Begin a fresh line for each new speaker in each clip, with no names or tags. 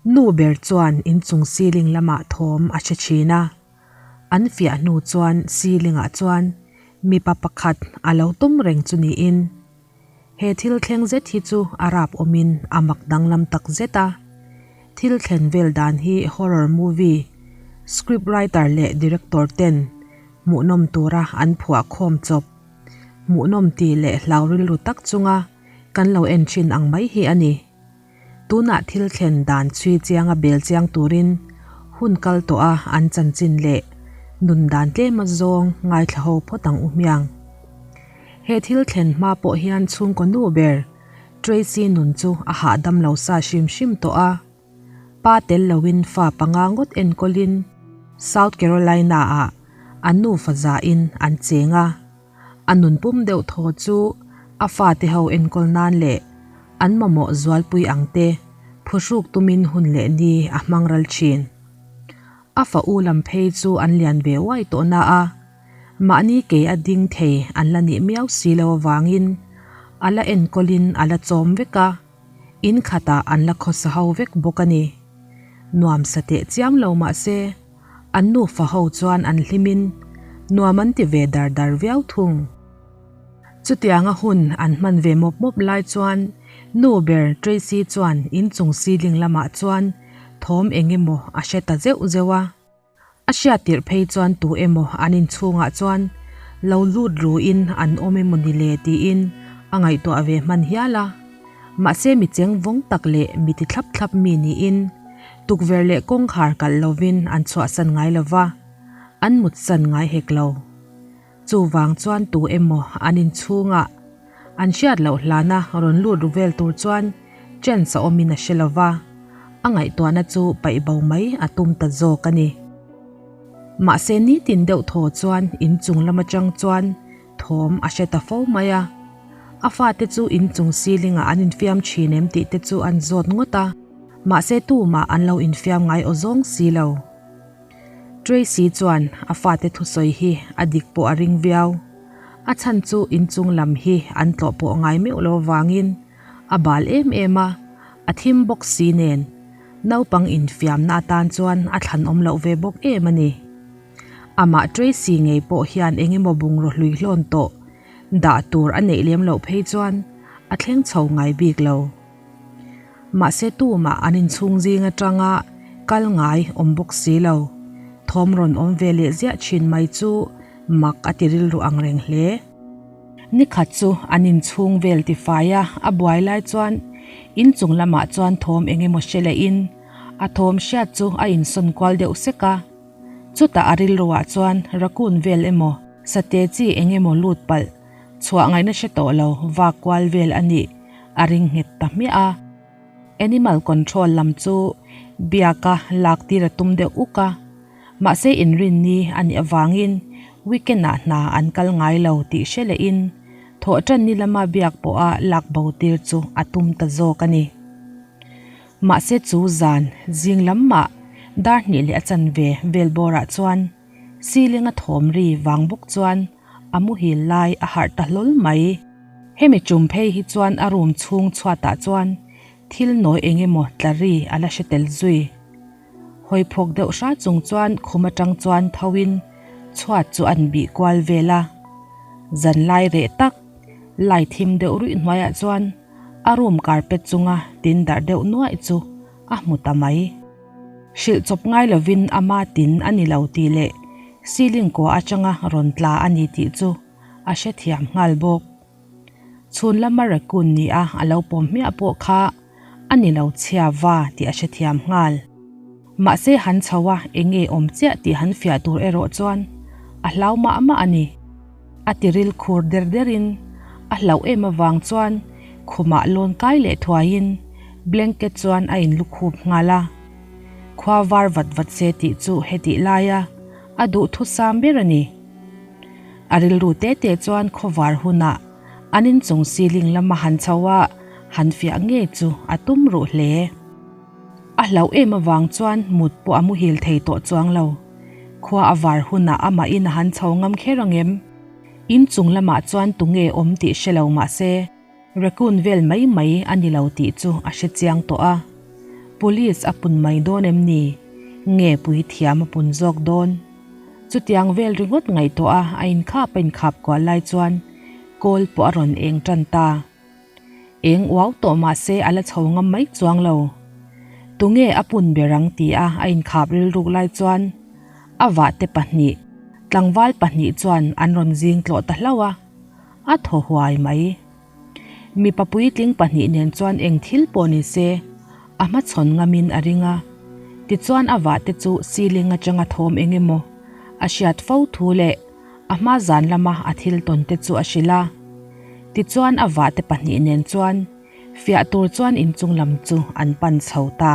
Nu ber chuan inchung ceiling lamah thawm a hre thin a, an fiah hnu chuan ceiling ah chuan mipa pakhat a lo tum reng chu niin he thil thleng zet hi chu a rap awmin a mak danglam tak zet a, thil thlen vel dan hi horror movie script writer leh director ten hmuhnawm tura an phuah khawm chawp hmuhnawm tih leh hlau rilru tak chunga kan lo en thin ang mai hi a ni. Tunah thil thlen dan chhui chianga bel chiang turin hun kal tawh a an chanchin leh nun dan tlem a zawng ngaithla ho phawt ang u hmiang. He thil thlen hma pawh hian chhungkaw nu ber Tracy nun chu a hahdam lo sa hrim hrim tawh a. Pa tel loin fa panga ngawt enkawlin South Carolina ah an nufa zahin an cheng a. A nun pum deuh thaw chu a fate ho enkawl nan leh an mamawh zualpui ang te phuhruk tumin hun leh ni a hmang ral thin. A fa u lam phei chu an lian ve uai tawh na a, mahni ke a ding thei an la nih miau si lo avangin a la enkawlin a la chawm vek a, in khatah an la khawsa ho vek bawk a ni. Nuam sa teh chiam lo mah se, An nufa ho chuan an hlimin nuam an ti ve dar dar viau thung. Chutianga hun an hman ve mawp mawp lai chuan nu ber Tracy chuan inchung ceiling lamah chuan thawm eng emaw a hre ta zeuh zeuh a. A hriat tirh phei chuan tu emaw an inchhungah chuan lo lut ruin an awm emaw ni le tiin a ngaihtuah ve hman hial a. Mahse mi cheng vawng tak leh mi ti thlap thlap mi niin tukverh leh kawngkhar kalh lovin an chhuahsan ngai lo va, an mutsan ngai hek lo. Chuvang chuan tu emaw an inchhungah an hriat loh hlana rawn lut ru vel tur chuan chance a awmin a hre lo va, a ngaihtuahna chu paih bo mai a tum ta zawk a ni. Mahse nitin deuh thaw chuan inchung lam atang chuan thawm a hre ta fo mai a, a fate chu inchung ceiling ah an infiam thin em tih te chu an zawt ngawt a, mahse tumah an lo infiam ngai aw zawng si lo. Tracy chuan a fate thusawi hi a dik pawh a ring viau, a chhan chu inchung lam hi an tlawh pawh ngai meuh lo avangin a bal em em a, a thim bawk si nen naupang infiamna atan chuan a thlanawm loh ve bawk em a ni. Amah Tracy ngei pawh hian eng emaw bungraw hlui hlawn tawh dah tur a neih lem loh phei chuan a thleng chho ngai bik lo. Mahse tumah an inchhung zing atanga kal ngai awm bawk si lo. Thawm rawn awm ve leh ziah thin mai chu mak a ti rilru ang reng hle. Nikhat chu an inchhung vel tifai a, a buai lai chuan inchung lamah chuan thawm eng emaw hre lehin a thawm hriat chu a insawn kual deuh sek a. Chutah a rilruah chuan raccoon vel emaw, sate chi eng emaw lut palh, chhuah ngaihna hre tawh lo vak kual vel a nih a ring nghet ta hmiah a. Animal control lam chu biaka lak tir a tum deuh uk a, mahse inrinni a nih avangin weekend ah hna an kal ngai lo tih hre lehin thawhṭanni lama biak pawha lak bo tir chu a tum ta zawk a ni. Mahse chu zan zing lam mah dar hnih leh a chanve vel bawrah chuan ceiling a thawm ri vang bawk chuan a muhil lai a harh ta hlawl mai. Hemi tum phei hi chuan a room chhung chhuatah chuan thil nawi eng emaw tla ri a la hre tel zui. Hawi phawk deuh hra chung chuan khum atang chuan tho in chhuat chu an bih kual vel a. Zan lai reh tak lai thim deuh ruih hnuaiah chuan A room carpet chunga tin darh deuh nuaih chu a hmu ta mai. Hrilh chawp ngai lovin ama tin a ni lo tih leh ceiling kua atanga rawn tla a ni tih chu a hrethiam nghal bawk. Chhun lama raccoon ni a a lo pawm hmiah pawh kha a ni lo chhia va tih a hrethiam nghal. Mahse han chho a enge awm chiah tih han fiah tur erawh chuan a hlau mah mah a ni. A tiril khur der derin a hlauh em avang chuan khumah lawn kai leh thuaiin blanket chuan a inlukhup nghal a. Khua var vat vat se tih chu hetih laia a duhthusam ber a ni. A rilru te te chuan khawvar hunah an inchung ceiling lama han chho a han fiah ngei chu a tum ruh hle. A hlauh em avang chuan mut pawh a muhil thei tawh chuang lo. Khua a var hunah amahin a han chho ngam kher ang em? In chung lamah chuan tunge awm tih hre lo mah se, raccoon vel mai mai a ni lo tih chu a hre chiang tawh a. Police a pun mai dawn em ni? Nge puithiam a pun zawk dawn? Chutiang vel ringawt ngaihtuah a a inkhap a inkhap kual lai chuan kawl pawh a rawn eng tan ta. Eng uau tawh mah se a la chho ngam mai chuang lo. Tunge a pun ber ang tia a inkhap rilruk lai chuan a vahte pahnih, tlangval pahnih chuan an rawn zing tlawh ta hlauh a, a thaw huai mai. Mipa puitling pahnih nen chuan eng thil pawh ni se a hmachhawn ngamin a ring a. Tichuan a vahte chu ceiling atanga thawm eng emaw a hriat fo thu leh a hma zan lama a thil tawn te chu a hrilh a. Tichuan a vahte pahnih nen chuan fiah tur chuan inchung lam chu an pan chho ta.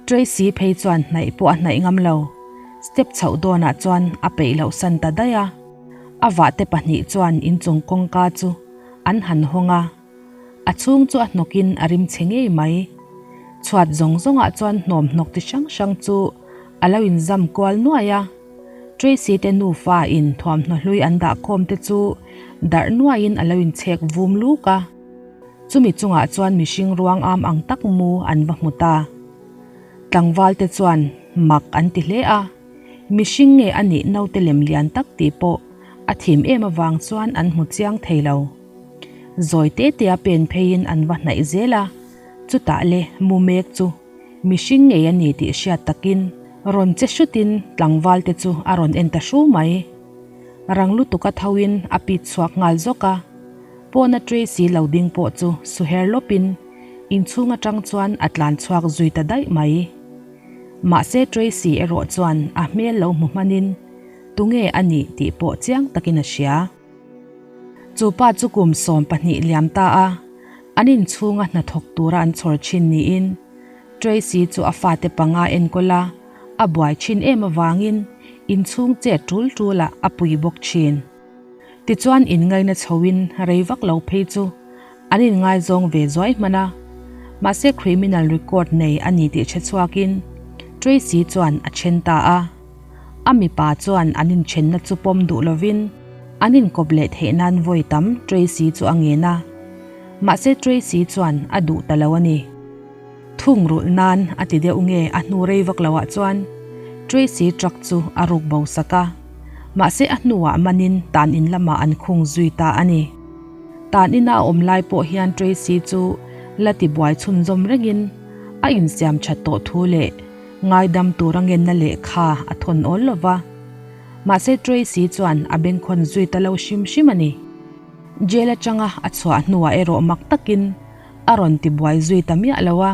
Tracy phei chuan hnaih pawh a hnaih ngam lo, step chhoh dawnah chuan a peih loh san ta daih a. A vahte pahnih chuan inchung kawngka chu an han hawng a, a chhung chu a hnawkin a rim chhe ngei mai. Chhuat zawng zawngah chuan hnawm hnawk ti hrang hrang chu a lo inzam kual nuai a. Tracy te nufa in thuamhnaw hlui an dah khawm te chu darh nuaiin a lo inchhek vum luk a. Chumi chungah chuan mihring ruang am ang tak mu an va hmu ta. Tlangval te chuan mak an ti hle a. Mihring nge a nih naute lem lian tak tih pawh a thim em avang chuan an hmu chiang thei lo. Zawi te te a pen pheiin an va hnaih zel a, chutah le mu mek chu mihring ngei a ni tih hriat takin rawn che hrutin tlangval te chu a rawn en ta hru mai. Rang lutuk a thoin a pit chhuak nghal zawk a, pawna Tracy lo ding pawh chu suher lawpin inchhung atang chuan a tlan chhuak zui ta daih mai. Mahse Tracy erawh chuan a hmel lo hmu hmanin tunge a nih tih pawh chiang takin a hria. Chu pa chu kum 12 liam ta a, an inchhunga hnathawk tura an chhawr thin niin Tracy chu a fate panga enkawl a, a buai thin em avangin inchhung chet tul tulah a pui bawk thin. Tichuan inngaina chhoin rei vak lo phei chu an inngaizawng ve zuai hman a, mahse criminal record nei a ni tih hre chhuakin Tracy chuan a then ta a. A mipa chuan an inthenna chu pawm duh lovin an inkawp leh theih nan vawi tam Tracy chu a ngen a, mahse Tracy chuan a duh ta lo a ni. Thung rulh nan a ti deuh nge a hnu rei vak loah chuan Tracy truck chu a ruk bo sak a, mahse a hnuah manin tan in lamah an khung zui ta a ni. Tan ina a awm lai pawh hian Tracy chu la ti buai chhunzawm rengin a insiam that tawh thu leh ngaidam tur a ngenna lehkha a thawn awl lo va. Mahse Tracy chuan a bengkhawn zui ta lo hrim hrim a ni. Jail atanga a chhuah hnuah erawh mak takin a rawn ti buai zui ta miah lo a.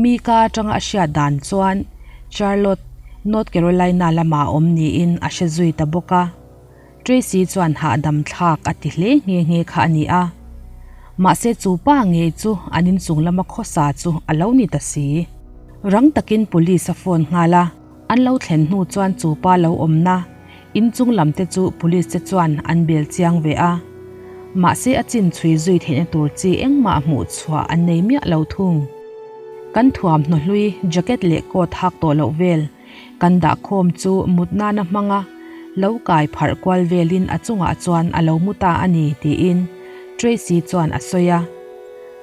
Mi ka atanga a hriat dan chuan Charlotte, North Carolina lamah a awm niin a hre zui ta bawk a. Tracy chuan hahdam thlak a ti hle nghe nghe kha a ni a. Mahse chu pa ngei chu an inchung lama khawsa chu a lo ni ta si. Rang takin police a phone nghal a, an lo thlen hnu chuan chu pa lo awmna inchung lam te chu police te chuan an bel chiang ve a. Mahse a chin chhui zui theihna tur chi engmah hmuh chhuah an nei miah lo thung. Kan thuamhnaw hlui jacket leh coat hak tawh loh vel Kan dah khawm chu mut nana hmanga lo kai pharh kual velin a chungah chuan a lo mu ta a ni tiin Tracy chuan a sawi a.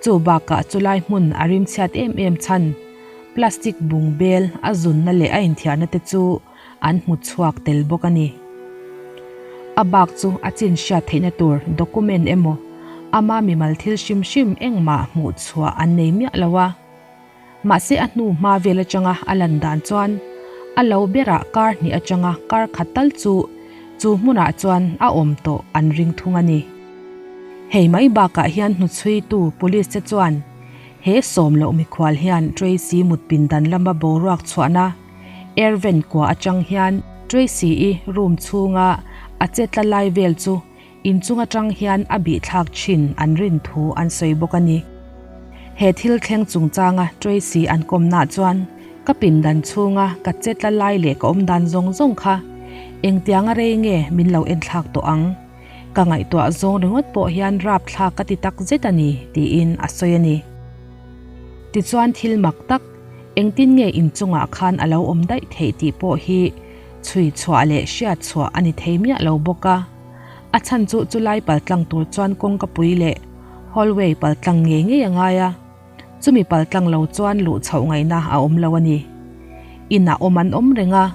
Chu bakah chulai hmun a rimchhiat em em chhan plastic bung bel a zunna leh a inthiarna te chu an hmu chhuak tel bawk a ni. A bak chu a chin hriat theihna tur document emaw ama mimal thil hrim hrim engmah hmuh chhuah an nei miah lo a. Mahse a hnu hma vel atanga a lan dan chuan a lo berah kar hnih atanga kar khat tal chu chu hmunah chuan a awm tawh an ring thung a ni. Hei mai bakah hian hnuchhuitu police te chuan he sawm loh mikhual hian Tracy mutpin dan lama boruak chhuahna air vent kua atang hian Tracy-i room chhunga a che tla lai vel chu Inchung atang hian a bihthlak thin an rin thu an sawi bawk a ni. He thil thleng chungchanga Tracy an kawmnaah chuan ka pindan chhunga ka che tla lai leh ka awm dan zawng zawng kha engtianga rei nge min lo enthlak tawh ang? Ka ngaihtuah zawng ringawt pawh hian rapthlak ka ti tak zet a ni, tiin a sawi a ni. Tichuan thil mak tak, engtin nge inchungah khan a lo awm daih theih tih pawh hi chhui chhuah leh hriat chhuah a ni thei miah lo bawk a. A chhan chu chulai paltlang tur chuan kawngka pui leh hallway paltlang ngei ngei a ngai a. Chumi paltlang lo chuan luh chhoh ngaihna a awm lo a ni. Inah awm an awm reng a,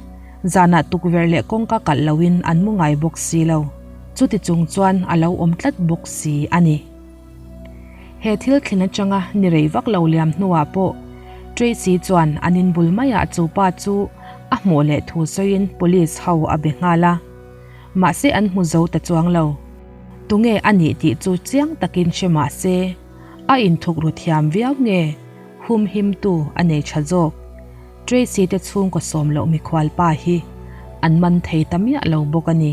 zanah tukverh leh kawngka kalh loin an mu ngai bawk si lo. Chuti chung chuan a lo awm tlat bawk si a ni. He thil thlin atanga ni rei vak lo liam hnuah pawh Tracy chuan an inbul maiah chu pa chu a hmuh leh thu sawiin police ho a be nghal a. Mahse an hmu zo ta chuang lo. Tunge a nih tih chu chiang takin hre mah se, a inthuk ru thiam viau nge humhimtu a nei tha zawk. Tracy te chhungkaw sawm loh mikhual pa hi an man thei ta miah lo bawk a ni.